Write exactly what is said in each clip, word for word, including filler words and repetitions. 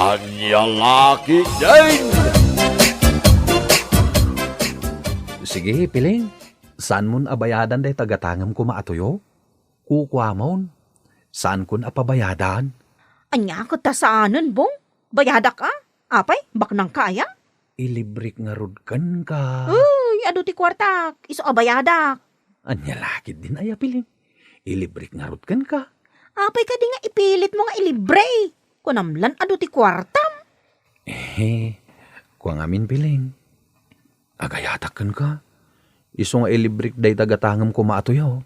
Ania la ketdin? Sige, Piling. Saanmon a bayadan dayta gatangem koma a tuyo? Kukuamon. Saankon a pabayadan. Ania ket ta saanen, Bong? Bayadak a? Apay, baknangka aya? Ilibrek ngarud kenka. Uy, adu ti kuartak, isu a bayadak. Ania la ketdin aya, Piling? Ilibrek ngarud kenka. Apay kadi nga ipilitmo nga ilibre? Kunam lan adu ti kuartam. Eh, kua ngamin, Piling. Agayatak kenka. Isu nga ilibrek dayta gatangem koma a tuyo.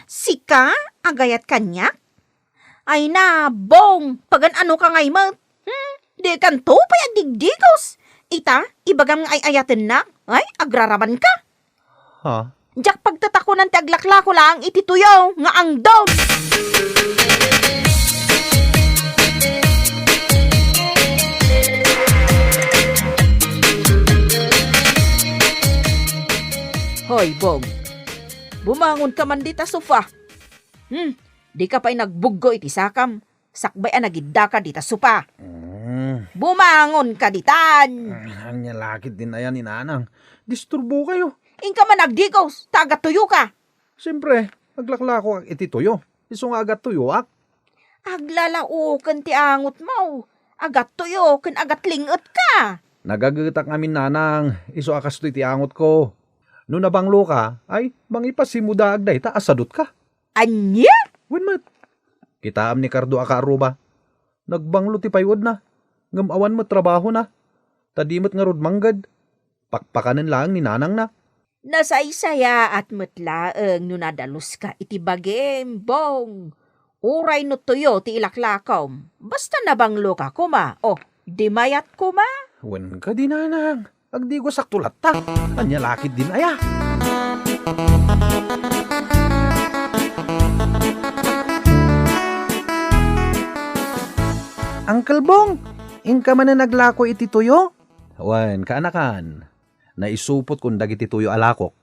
Sika, agayat kaniak? Ay na, Bong, pagan-anoka ngay met? Hmm, dikanto pay agdigdigos. Ita, ibagam nga ay-ayatennak. Ay, agraramanka. Ha? Diak pagtatakonan ti aglaklako laeng iti tuyo nga angdom. Hoy, Bong. Bumangonka man dita sofa. Hmm, dika pay nagbuggo iti sakam. Sakbay a nagiddaka dita sofa. Mm. Bumangonka ditan! Mm, ania la ketdin aya ni Nanang. Disturbokayo. Inka man agdigos, ta agatuyoka. Siyempre, aglaklako iti tuyo. Isu nga agatuyoak. Aglalaoken ti angotmo. Agatuyo ken agatling-etka. Nagagetak ngamin, Nanang. Isu a kastoy ti angotko. No nabangloka, ay, mangipasimudaag dayta a sadutka. Ania? Wen met. Kitaem ni Cardo a kaarruba. Nagbanglo ti payuedna, ngem awan met trabahona. Ta di met ngarud mangged. Pakpakanen laeng ni nanangna. Nasaysayaat met laeng no nadaluska iti bagim, Bong. Uray no tuyo ti ilaklakom, basta nabangloka koma, o, di mayat koma. Wen kadi, Nanang. Agdigosakto latta. Ania la ketdin aya? Uncle Bong, inka manen aglako iti tuyo? Wen, kaanakan. Naisupotkon dagiti tuyo a lakok.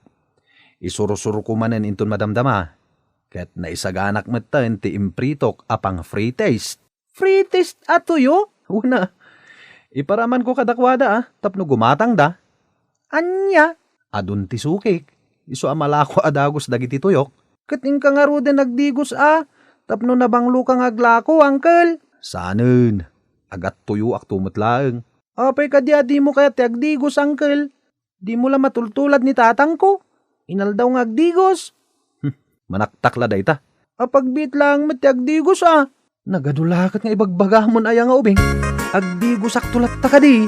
Isurusurko manen inton madamdama. Ket naisaganak metten ti impritok a pang-free taste. Free taste a tuyo? Una, iparamanko kadakuada, a, tapno gumatangda. Ania? Adun ti sukik. Isu a malako a dagus dagiti tuyok. Ket inka ngaruden agdigos a, tapno nabangloka nga aglako, uncle. Sanen, agattuyoakto met laeng. Apay kadi a dimo kayat ti agdigos, uncle? Dimo la matultulad ni tatangko. Inaldaw nga agdigos. Hmm, manaktak la dayta. Apagbiit laeng met ti agdigos a. Nagadu la ket nga ibagbagamon aya nga ubing. Agdigosakto latta kadi.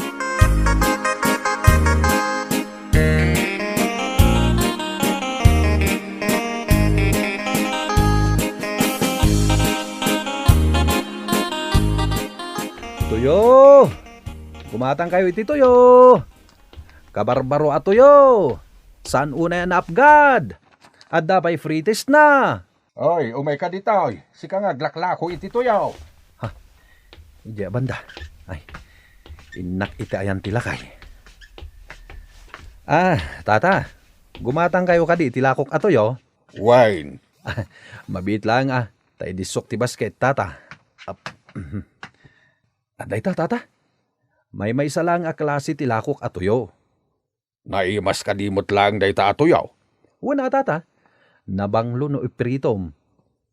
Tuyo! Gumatangkayo iti tuyo! Kabarbaro a tuyo! Saan unay a naapgad? Adda pay free taste na! Oy, umayka ditoy. Sika nga aglaklako iti tuyo. Ha? Idiay a banda. Ay, innak iti ayan ti lakay. Ah, tata, gumatangkayo kadi iti lakok a tuyo? Wine. Mabiit laeng a, ta idissok ti basket, tata. Ap-, mhm. Adda ita, tata. Maymaysa laeng a klase ti lakok a tuyo. Naimas kadi met laeng dayta a tuyo? Wen a, tata. Nabanglo no ipritom.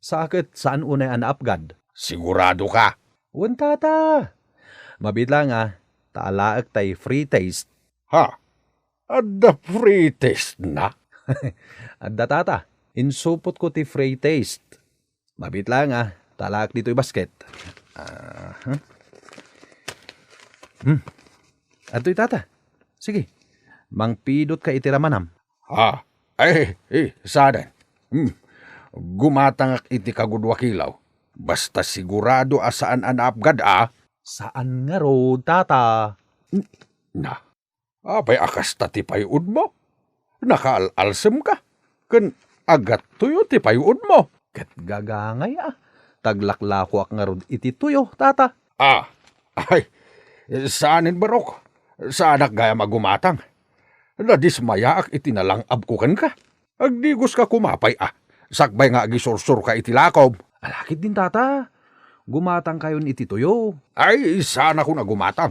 Sa ket saan unay a naapgad. Sigurado ka? Wen, tata. Mabiit laeng a, ta alaek tay free taste. Ha? Adda free taste na? Adda, tata. Insupotko ti free taste. Mabiit laeng a, ta alaek ditoy basket. Aha. Hmm. Adtoy, tata. Sige. Mangpidotka iti ramanam. Ha? Ay, eh, saanen. Hmm. Gumatangak iti kagudua kilaw. Basta sigurado a saan a naapgad a. Saan ngarud, tata. N-, na. Apay a kasta ti payuodmo? Nakaal-alsemka, ken agattoyo ti payuodmo. Ket gagangay a, ta aglaklakoak ngarud iti tuyo, tata. Ah, ay, saanen, barok. Saanak gayam a gumatang. Nadismayaak iti nalang-abko kenka. Agdigoska koma pay a, sakbay nga agisursurka iti lakom. Ala ketdin, tata. Gumatangkayon iti tuyo. Ay, saanakon a gumatang.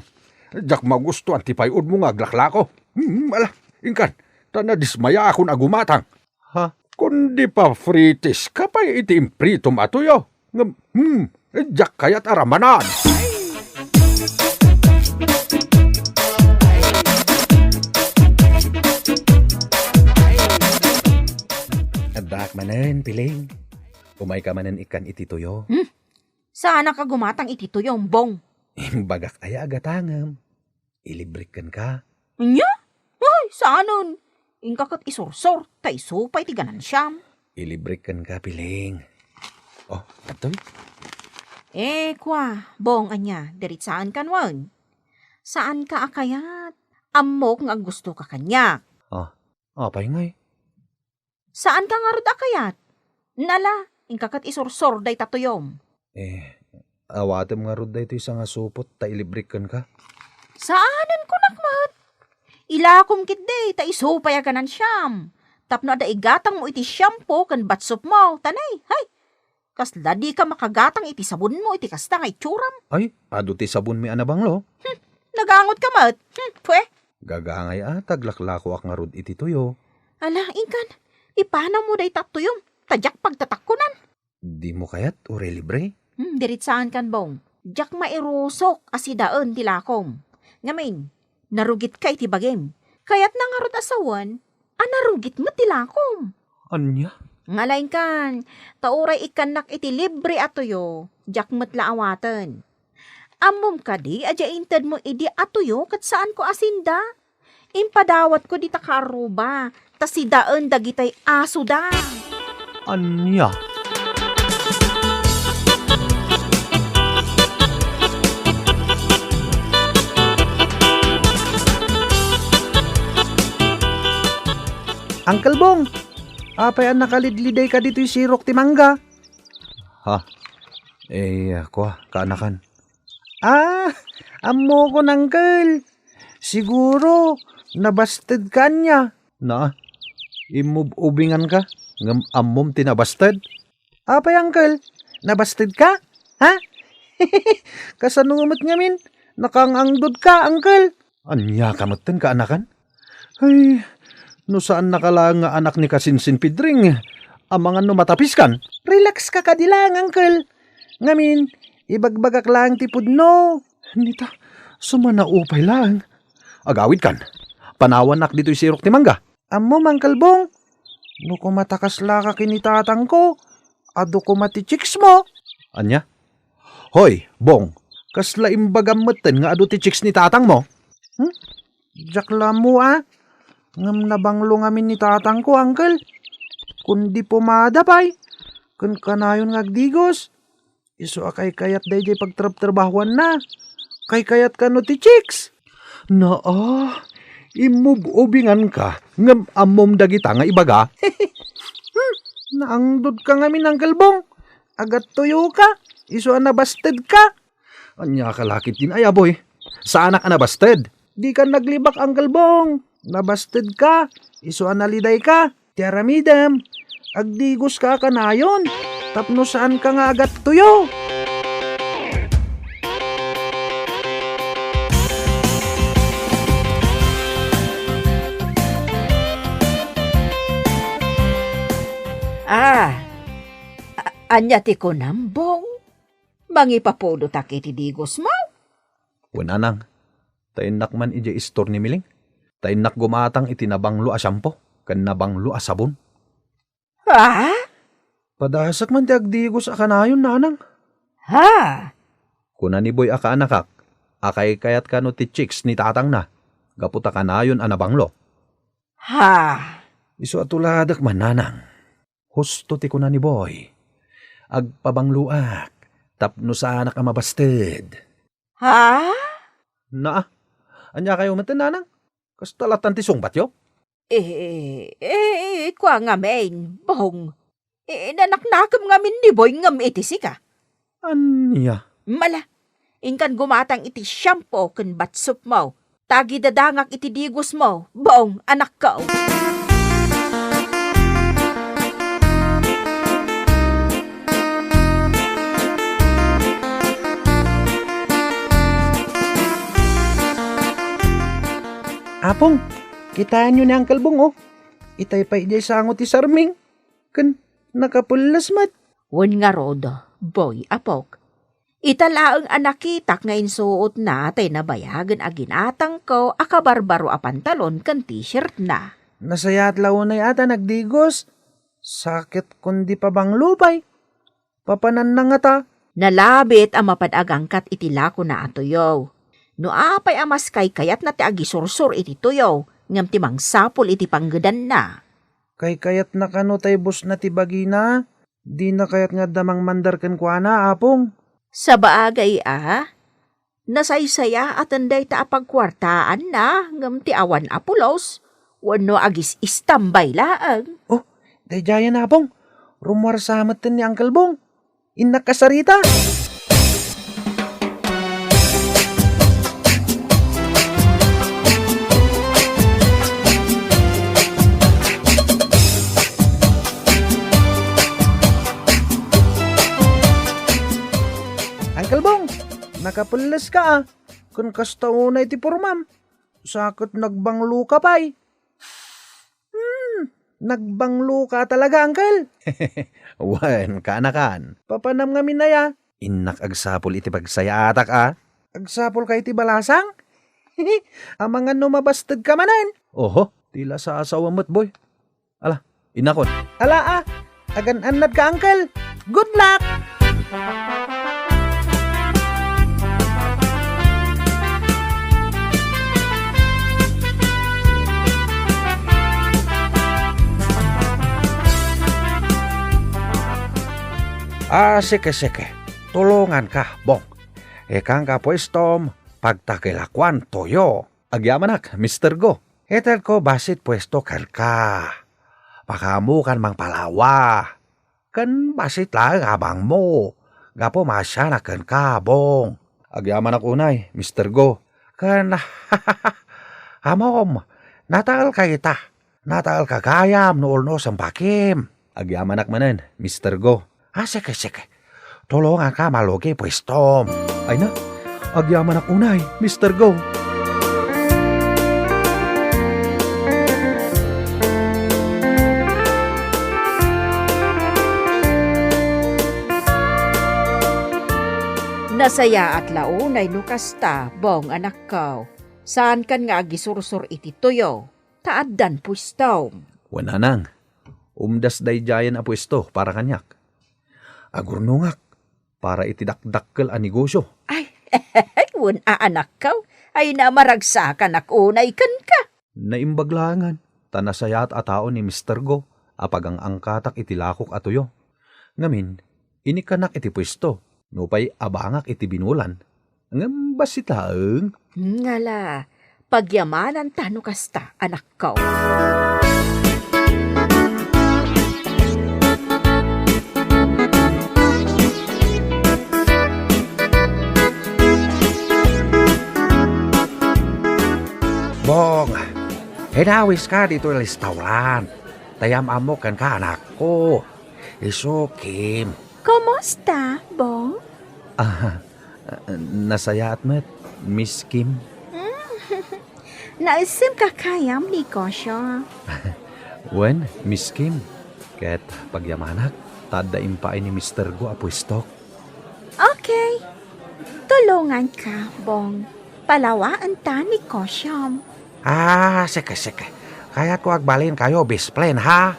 Diak magustuan ti pay-odmo nga aglaklako. Hmm, ala, inkan, ta nadismayaakon a gumatang. Ha? Kundi pafritis ka pay iti impritom a tuyo. Ngem, hmm, diak kayat a ramanan. Addaak manen, Piling. Umayka manen ikkan iti tuyo. Hmm? Saanak a gumatang iti tuyo, Bong. Imbagak aya a gatangem. Ilibrek kenka. Ania? Ay, saanen. Inka ket isursor, ta isu pay ti ganansiam. Ilibrek kenka, Piling. Oh, adtoy. Eh, kua, Bong, ania, diritsaankan wen. Saanka a kayat. Ammok nga aggustoka kaniak. Ah, apay ngay? Saanka ngarud a kayat? Nala, inka ket isursor dayta tuyom. Eh, awatem ngarud daytoy sangasupot ta ilibrek kenka? Saanen, kunak met. Ilakom ketdi ta isu pay a ganansiam. Tapno adda igatangmo iti shampoo ken bath soapmo, ta nay, hay! Kasla dika makagatang iti sabonmo iti kasta nga itsuram. Ay, adu ti sabonmi a nabanglo. Hmm, nagangotka met. Hmm, pwe. Gagangay a, ta aglaklakoak ngarud iti tuyo. Ala, inkan, ipanawmo dayta tuyom, ta diak pagtatakkonan. Dimo kayat uray libre? Hmm, diritsaankan, Bong. Diak mairusok a sidaen ti lakom. Ngamin, narugitka iti bagim. Kayatna ngarud a sawen a narugit met ti lakom. Ania? Ngala inkan, ta uray ikkannak iti libre a tuyo, diak met la awaten. Ammom kadi a diay intedmo idi a tuyo ket saanko a sinda? Impadawatko dita kaarruba, ta sidaen dagitay asoda. Ania? Uncle Bong, apay a nakalidlidayka ditoy sirok ti mangga? Ha? Eh, kua, kaanakan. Ah, ammokon, Uncle. Siguro, nabastedka ania? Na, imub-ubinganka, ngem ammom ti nabasted? Apay, Uncle? Nabastedka? Ha? Kasano met ngamin? Nakaang-angdodka, Uncle? Ania ka metten, kaanakan? Ay, no saannaka laeng nga anak ni Kasinsin Pidring, amangan no matapiskan? Relax ka kadi laeng, Uncle. Ngamin, ibagbagak laeng ti pudno. Nita, sumanaupay laeng. Agawidkan. Panawannak ditoy sirok ti mangga. Ammom, Uncle Bong, no kumatakas laka ken ni tatangko, adu koma ti chicks mo. Ania? Hoy, Bong, kasla imbagam metten nga adu ti chicks ni tatangmo? Hmm? Diak la ammo a. Ngem nabanglo ngamin ni tatangko, Uncle. Kundi pomada pay. Ken kanayon nga agdigos. Isu a kaykayat daydiay pagtrabtrabahuanna. Kaykayat kano ti chicks? Naa, immub-ubinganka, ngem ammom dagita nga ibaga? Hmm, naangdodka ngamin, Uncle Bong. Agattuyoka, isu a nabastedka. Ania ka la ketdin ay, aboy? Saanak a nabasted. Dika naglibak, Uncle Bong. Nabastedka, isu a nalidayka. Ti aramidem, agdigoska a kanayon, tapno saanka nga agattuyo. Ah, a-, ania ti kunam, Bong? Mangipapudotak iti digosmo? Wen, Nanang, ta innak man idiay istor ni Miling. Ta innak gumatang iti nabanglo a shampoo ken nabanglo a sabon. Ha? Padasek man ti agdigos a kanayon, Nanang. Ha? Kuna ni Boy a kaanakak, a kaykayat kano ti chicks ni tatangna, gapu ta kanayon a nabanglo. Ha? Isu a tuladek man, Nanang. Husto ti kuna ni Boy. Agpabangloak, tapno saanak a mabasted. Ha? Naa, ania kayo met, Nanang? Kasta latan ti sungbatyo? Eh, eh, eh, kua ngamin, Bong. Eh, nanaknakem ngamin ni Boy ngem iti sika. Ania? Mala, inkan gumatang iti shampoo ken bath soap mo. Tagidadangak iti digos mo, Bong, anakko. Apong, kitaenyo ni Uncle Bong, oh. Itay pay idiay sango ti sarming. Ken nakapelles met. Wen ngarud, Boy, apok. Ita laeng a nakitak nga insuotna tay nabayagen a ginatangko a kabarbaro a pantalon ken t-shirtna. Nasayaat la unay a ta nagdigos. Sakit kundi pabanglo pay. Papananna ngata. Nalabit a mapan agangkat iti lakona a tuyo. No apay a mas kaykayatna ti agisursor iti tuyo, ngem ti mangsapul iti panggedanna. Kaykayatna kano tay busna ti bagina? Dina kayat nga adda mangmandar kenkuana, Apong? Sabagay a, nasaysayaaten dayta a pagkuartaanna ngem ti awan a pulos wenno agis-istambay laeng. Oh, daydiayen, Apong. Rummuarsa metten ni Uncle Bong. Innak kasarita. Uncle Bong, nakapelles ka, ah. Kun kasta unay ti purmam, sakit nagbanglo ka pay. Hmm, nagbanglo ka talaga, Uncle. Wen, kaanakan. Papanam ngamin aya? Innak agsapul iti pagsayaatak, a. Agsapul ka iti balasang? Amangan no mabasteg ka manen. Oho, ti la sasawa met, Boy. Ala, innakon. Ala, a. Agan-annad ka, Uncle. Good luck! Ah, sige, sige. Tulonganka, Bong. Ikanka puestom, pagtakilakuan toyo. Agyamanak, Mister Go. Itedko bassit puesto kenka. Pakaamokan mangpalawa. Ken bassit laeng abangmo. Gapu maasianak kenka, Bong. Agyamanak unay, Mister Go. Ken, amom, nataelka ita. Nataelka gayam no ulnos a bakim. Agyamanak manen, Mister Go. Ah, sige, sige. Tulonganka malugi puestom. Ay na, agyamanak unay, Mister Go. Nasayaat la unay no kasta, Bong, anakko. Saankan nga agisursor iti tuyo, ta addan puestom. Wen, nanang, umdas daydiayen a puesto para kaniak. Agurnongak para iti dakdakkel a negosyo. Ay, wen a, anakko, ay na maragsakanak unay kenka. Naimbag laengen, ta nasayaat a tao ni Mister Go a pagang-angkatak iti lakok a tuyo. Ngamin, inikkanak iti puesto, nupay abangak iti binulan. Ngem bassit laeng. Ngala, pagyamananta no kasta, anakko. Bong, inawiska ditoy restaurant. Ta yam-ammok kenka, anakko. Isu, Kim. Kumusta, Bong? Ah, nasayaat met, Miss Kim. Naisem ka kayam negosyo. Wen, Miss Kim. Ket pagyamanak, ta adda impaay ni Mister Go a puestok. Okay. Tulonganka, Bong. Palawaenta negosyom. Ah, sige, sige. Kayatko agbalinkayo best friend, ha?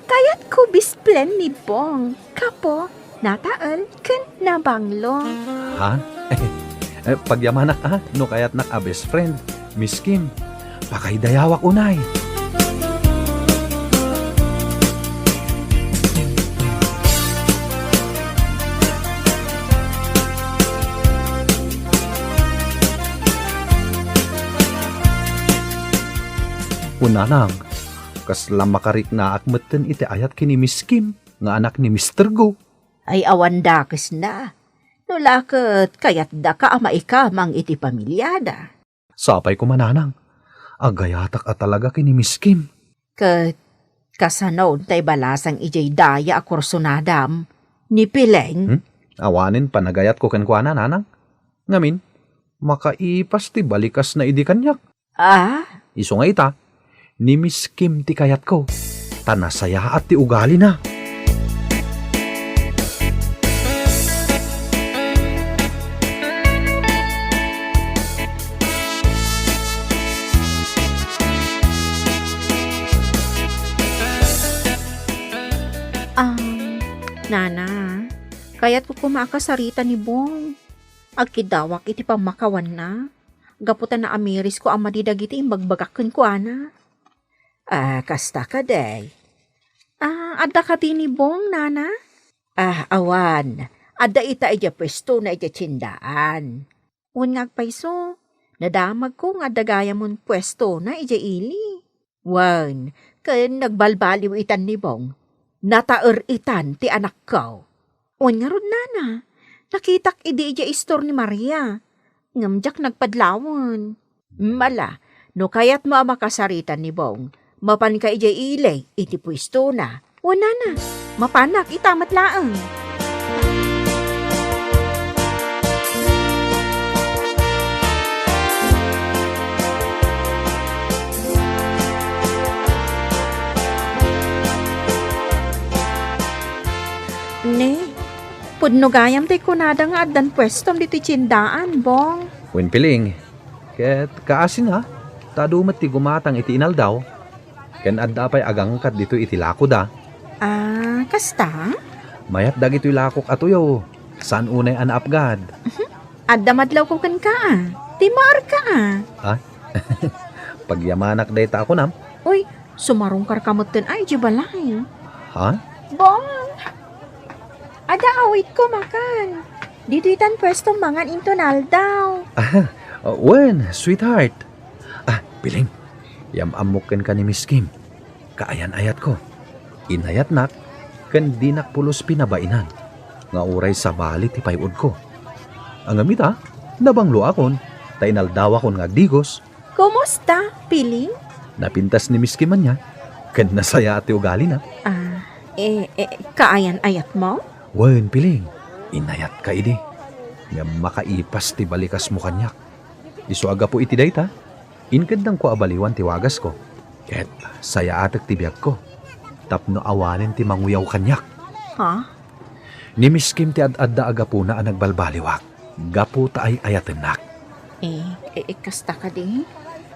Kayatko best friend ni Bong. Kapo, natael, ken nabanglo. Ha? Eh, pagyamanak, ha? No kayatnak a best friend, Miss Kim, pakaidayawak unay. Kunanang, kasla makariknaak metten iti ayat ken ni Miss Kim nga anak ni Mister Go. Ay, awan dakesna. No la ket kayatdaka a maikamang iti pamiliada. Sapay koma, nanang. Agayatak a talaga ken ni Miss Kim. Ket kasano tay balasang idiay daya a kursunadam ni Pileng? Hmm? Awanen panagayatko kenkuana, nanang. Ngamin, makaipas ti balikasna idi kaniak. Ah? Isu nga ita, ni Miss Kim ti kayatko, ta nasayaat ti ugalina. Um, Nana, kayatko koma a kasarita ni Bong. Agkiddawak iti pammakawanna, gapu ta naamirisko a madi dagiti imbagbagak kenkuana. Ah, kasta kadi. Ah, adda kadi ni Bong, Nana? Ah, awan. Adda ita idiay puestona idiay tiendaan. Wen nga agpayso, nadamagko nga adda gayamon puestona idiay ili. Wen, ken nagbalbaliw itan ni Bong. Nataer itan ti anakko. Wen ngarud, Nana, nakitak idi idiay istor ni Maria. Ngem diak nagpadlawen. Mala, no kayatmo a makasarita ni Bong, mapanka idiay ili iti puestona. Wen, Nana, mapanak ita met laeng. Ne, pudno gayam ti kunada nga addan puestom ditoy tiendaan, Bong. Wen, Piling, ket kaasina, ta adu met ti gumatang iti inaldaw, ken adda pay agangkat ditoy iti lakoda. Ah, kasta? Mayat dagitoy lakok a tuyo, saan unay a naapgad. Mhm. Adda madlawko kenka, a. Ti maarka, a. Ah? Pagyamanak dayta a kunam. Uy, sumarungkarka metten a idiay balay. Ha? Bong! Adda awitko makan. Ditoy tan puesto mangan inton aldaw. Ah, wen, sweetheart. Ah, Piling, yam-ammok kenka ni Miss Kim. Kaayan-ayatko. Inayatnak, ken dinak pulos pinabainan, nga uray sabali ti pay-udko. Ngem ita, nabangloakon, ta inaldawakon nga agdigos. Kumusta, Piling? Napintas ni Miss Kim ania, ken nasayaat ti ugalina. Ah, eh, eh, kaayan-ayatmo? Wen, Piling, inayatka idi. Ngem makaipas ti balikasmo kaniak. Isu a gapu iti dayta, inkeddangko a baliwan ti wagasko, ket sayaatek ti biagko tapno awanen ti manguyaw kaniak. Ha? Ni Miss Kim ti ad-adda a gapuna a nagbalbaliwak gapu ta ay-ayatennak. Eh, eh, eh, kasta kadi?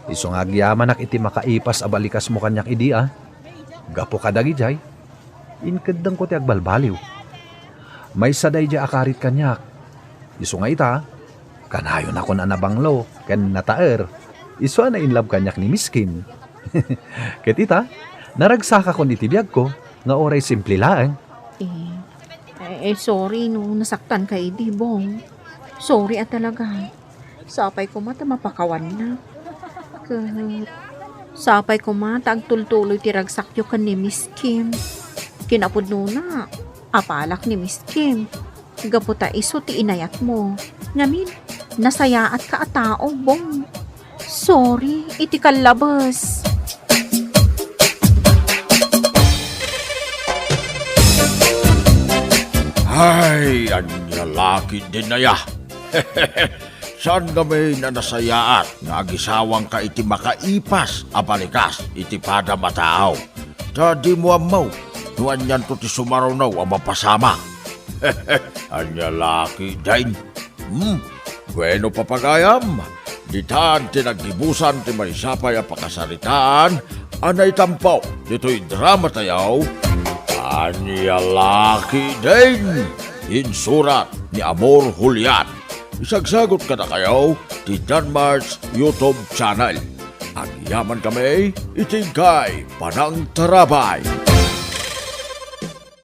Isu nga agyamanak iti makaipas a balikasmo kaniak idi, a. Gapu kadagidiay, inkeddangko ti agbalbaliw. Maysa daydiay a karit kaniak. Isu nga ita, kanayonakon a nabanglo ken nataer. Isu a na-inlove kaniak ni Miss Kim. Ket ita, naragsakakon iti biagko nga uray simple laeng. Eh, eh, eh, sorry no nasaktanka idi, Bong. Sorry a talaga. Sapay koma ta mapakawannak. Ket sapay koma ta agtultuloy ti ragsakyo ken ni Miss Kim. Kinapudnona, apalak ni Miss Kim. Gapu ta isu ti inayatmo. Ngamin, nasayaatka a tao, Bong. Sorry iti kallabes. Ay, ania la ketdin aya? Saan ngamin a nasayaat nga agisawangka iti makaipas a balikas iti padam a tao? Ta dimo ammo no anianto ti sumaruno a mapasamak. Ania la ketdin? Hmm? Bueno, papagayam, ditan ti naggibusan ti maysa pay a pakasaritaan a naitampo ditoy drama tayo, Ania la ketdin? Insurat ni Amor Julian. Isagsagot kadakayo ti Danmart's YouTube channel. Agyaman kami iti inkay panangtarabay.